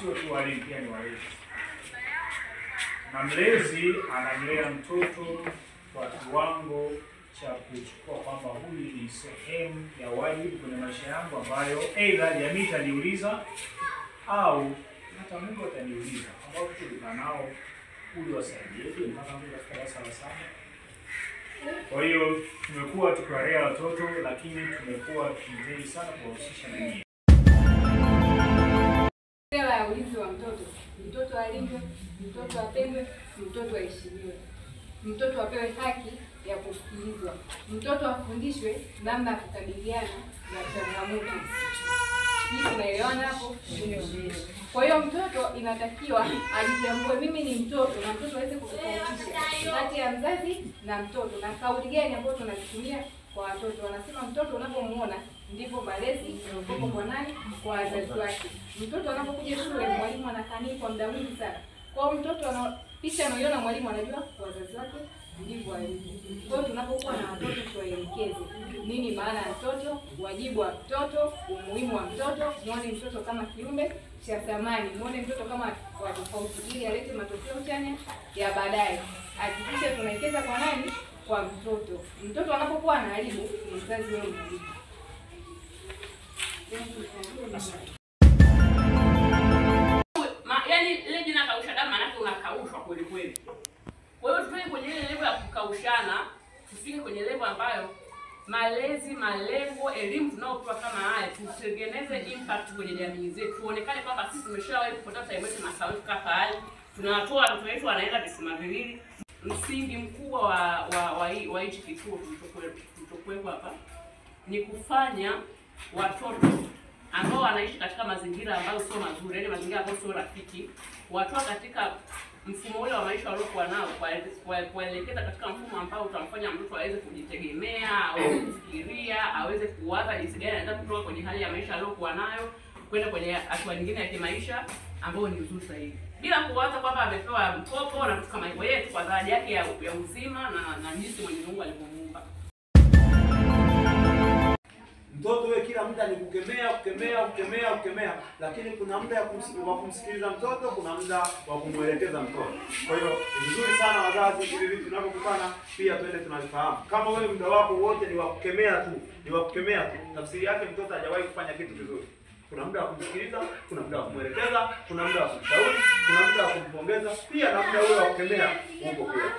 sio tu walimu, pia ni walezi. Na mlezi anamlea mtoto kwa kiwango cha kuchukua kwamba huyu ni sehemu ya wajibu kwenye maisha yangu ambayo aidha jamii itaniuliza au hata Mungu ataniuliza, ambao tulikaa nao uliwasaidieje mpaka mtu katika darasa la 7. Kwa hiyo tumekuwa tukiwalea watoto, lakini tumekuwa tukijitahidi sana kuwahusisha na nyinyi. Sera ya ulinzi wa mtoto: mtoto alindwe, mtoto apendwe, mtoto aheshimiwe, mtoto apewe haki ya kusikilizwa, mtoto afundishwe namna ya kukabiliana na changamoto. Hii tunaelewana hapo? Kwa hiyo mtoto inatakiwa ajitambue, mimi ni mtoto, na mtoto aweze kutofautisha kati ya mzazi na mtoto, na kauli gani ambayo tunazitumia kwa watoto. Wanasema mtoto unapomuona ndivyo malezi yanayokuwa kwa nani? Kwa wazazi wake. Mtoto anapokuja shule, mwalimu anakaa kwa muda mwingi sana. Kwa hiyo mtoto ana picha anaiona mwalimu, anajua wazazi wake ndivyo walivyo. Kwa hiyo tunapokuwa na watoto tuwaelekeze nini maana ya mtoto, wajibu wa mtoto, umuhimu wa mtoto, muone mtoto kama kiumbe cha thamani, muone mtoto kama wa tofauti ili alete matokeo chanya ya baadaye. Hakikisha tunaelekeza kwa nani? Kwa mtoto. Mtoto anapokuwa anaharibu, ni mzazi wewe unaharibu. Yaani ile jina kausha damu maana yake unakaushwa kweli kweli. Kwa hiyo tutoke kwenye ile level ya kukaushana, tufike kwenye level ambayo malezi, malengo, elimu tunayopewa kama haya, tutengeneze impact kwenye jamii zetu. Tuonekane kwamba sisi tumeshawahi kupoteza time yetu na sawa kama hali. Tunawatoa watoto wetu wanaenda visima viwili. Msingi mkubwa wa hichi kituo tulichokuwepo hapa ni kufanya watoto ambao wanaishi katika mazingira ambayo sio mazuri, yaani mazingira ambayo sio rafiki, watoa katika mfumo ule wa maisha waliokuwa nao, kuelekeza katika mfumo ambao utamfanya mtoto aweze kujitegemea, aweze kufikiria, aweze kuwaza jinsi gani anaweza kutoka kwenye hali ya maisha aliyokuwa nayo kwenda kwenye hatua nyingine ya kimaisha ambayo ni nzuri zaidi, bila kuwaza kwamba amepewa mkopo na vitu kama hivyo. Yeye tu kwa zawadi yake ya uzima na jinsi Mwenyezi Mungu alivyomuumba. Mtoto wewe kila muda ni kukemea, kukemea, kukemea, kukemea, lakini kuna muda wa kumsikiliza mtoto, kuna muda wa kumuelekeza mtoto. Kwa hiyo ni vizuri sana wazazi, hivi vitu tunapokutana pia twende tunavifahamu. Kama wewe muda wako wote ni wa kukemea tu, ni wa kukemea tu, tafsiri yake mtoto hajawahi kufanya kitu kizuri. Kuna muda wa kumsikiliza, kuna muda wa kumuelekeza, kuna muda wa kumshauri, kuna muda wa kumpongeza, pia na muda ule wa kukemea upo pia.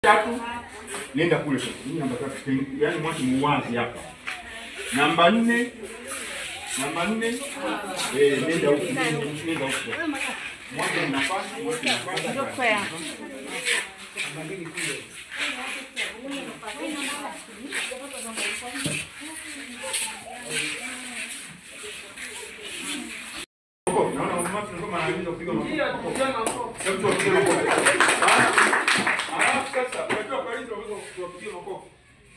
3 nenda kule sasa. Mimi namba 3, yaani mwache muwazi hapa. Namba 4, namba 4 nenda huku, nenda huku. Mwache nafasi, mwache nafasi. Namba 2 kule. Naona mtu kama anaweza kupiga makofi. Ndio, kupiga makofi. Alafu sasa unajua kwa nini tunaweza kuwapigia makofi?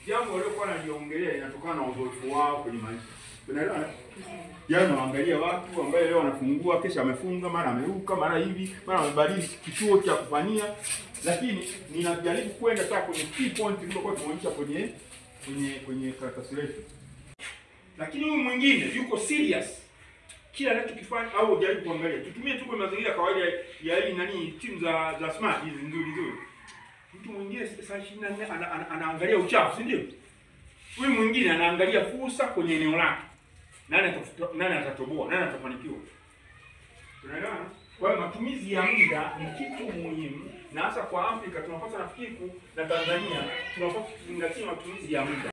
Jambo waliokuwa wanaliongelea inatokana na uzoefu wao kwenye maisha. Unaelewa? Yaani unaangalia watu ambao leo wanafungua, kesha amefunga, mara ameruka, mara hivi, mara amebadili kituo cha kufanyia. Lakini ninajaribu kwenda sasa kwenye key point niliyokuwa tumeonyesha kwenye karatasi letu. Lakini huyu mwingine yuko serious. Kila anachokifanya au jaribu kuangalia. Tutumie tu kwa mazingira kawaida ya hii nani timu za smart hizi nzuri nzuri. Mtu mwingine saa 24 anaangalia uchafu, si ndio? Huyu mwingine anaangalia fursa kwenye eneo lake. Nani atatoboa, nani atafanikiwa? Tunaelewana? Kwa hiyo matumizi ya muda ni kitu muhimu, na hasa kwa Afrika tunapaswa, nafikiri na Tanzania tunapaswa kuzingatia matumizi ya muda.